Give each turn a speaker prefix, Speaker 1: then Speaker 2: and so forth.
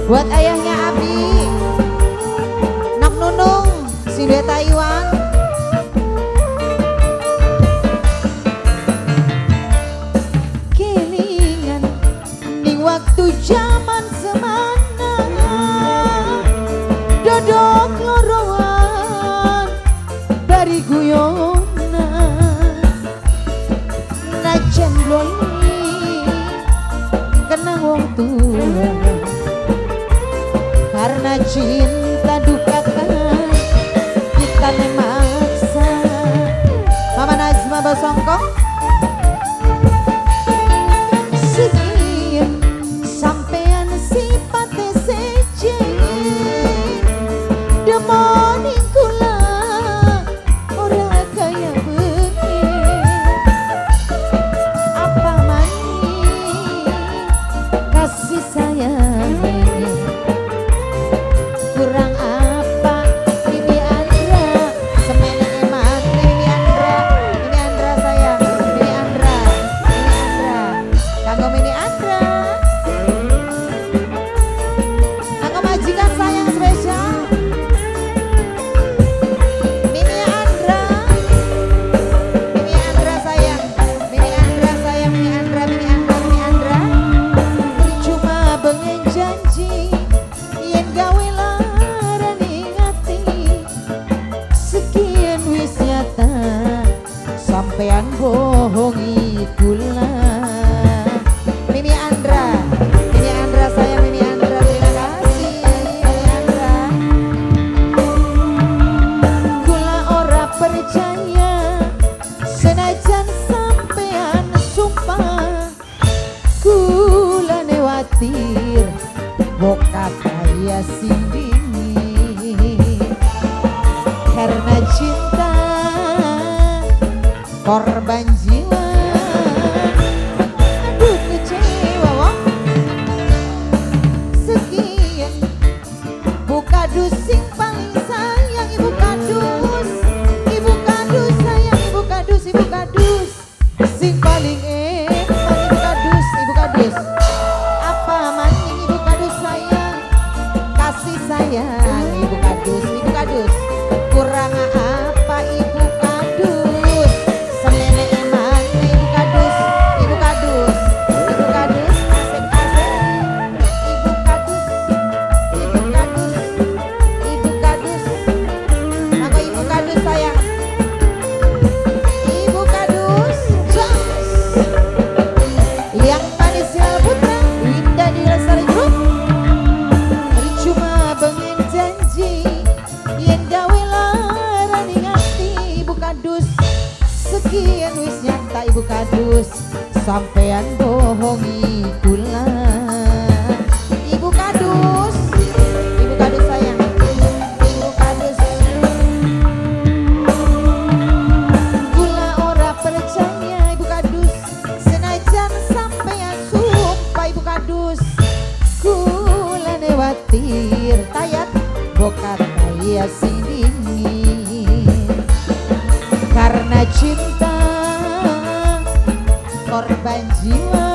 Speaker 1: Buat ayahnya Abi, Nok Nunung, si duwe Taiwan. Kelingan ning waktu zaman semana, dodok loroan bari guyonan, najan bloni kenang wong tua. Karena cinta dukakan kita memaksa. Mama Najma Basongkong. Sekian sampean sipate seje, demoni kula ora kaya bengi. Apa maning kasih sayang kurang apa Mimi Andra, semene eman Mimi Andra, Mimi Andra sayang, Mimi Andra, Mimi Andra, kanggo Mimi Andra, kanggo majikan sayang spesial, Mimi Andra, Mimi Andra sayang, Mimi Andra sayang, Mimi Andra, Mimi Andra, Mimi Andra, percuma bengen janji yen gawe. Sekian wis nyata sampean bohongi kula. Mimi Andra, Mimi Andra sayang, Mimi Andra, terima kasih Mimi Andra. Kula ora percaya senajan sampean sumpah, kula newatir bokat kaya sing dingin. Karena cinta korban jiwa, aduh kecewa wong. Sekian Bu Kadus sing paling sayang, Ibu Kadus, Ibu Kadus sayang, Ibu Kadus, Ibu Kadus sing paling eman, Ibu Kadus, Ibu Kadus. Apa maning Ibu Kadus sayang, kasih sayang Ibu Kadus, Ibu Kadus. Kurang apa Ibu Kadus, semene eman Ibu Kadus, Ibu Kadus, Ibu Kadus, asik asik, Ibu Kadus, Ibu Kadus, Ibu Kadus, aku Ibu Kadus sayang, Ibu Kadus, jos, yang manis ya putra, Winda di Lestari Group, percuma bengen janji, yen gawe larani ati Ibu Kadus. Sekian wis nyata Ibu Kadus, sampean bohongi kula. Ibu Kadus, Ibu Kadus sayang, Ibu Kadus. Kula ora percaya Ibu Kadus, senajan sampean sumpah Ibu Kadus, kula newatir tayat bokat kaya sing dingin. Karena cinta korban jiwa.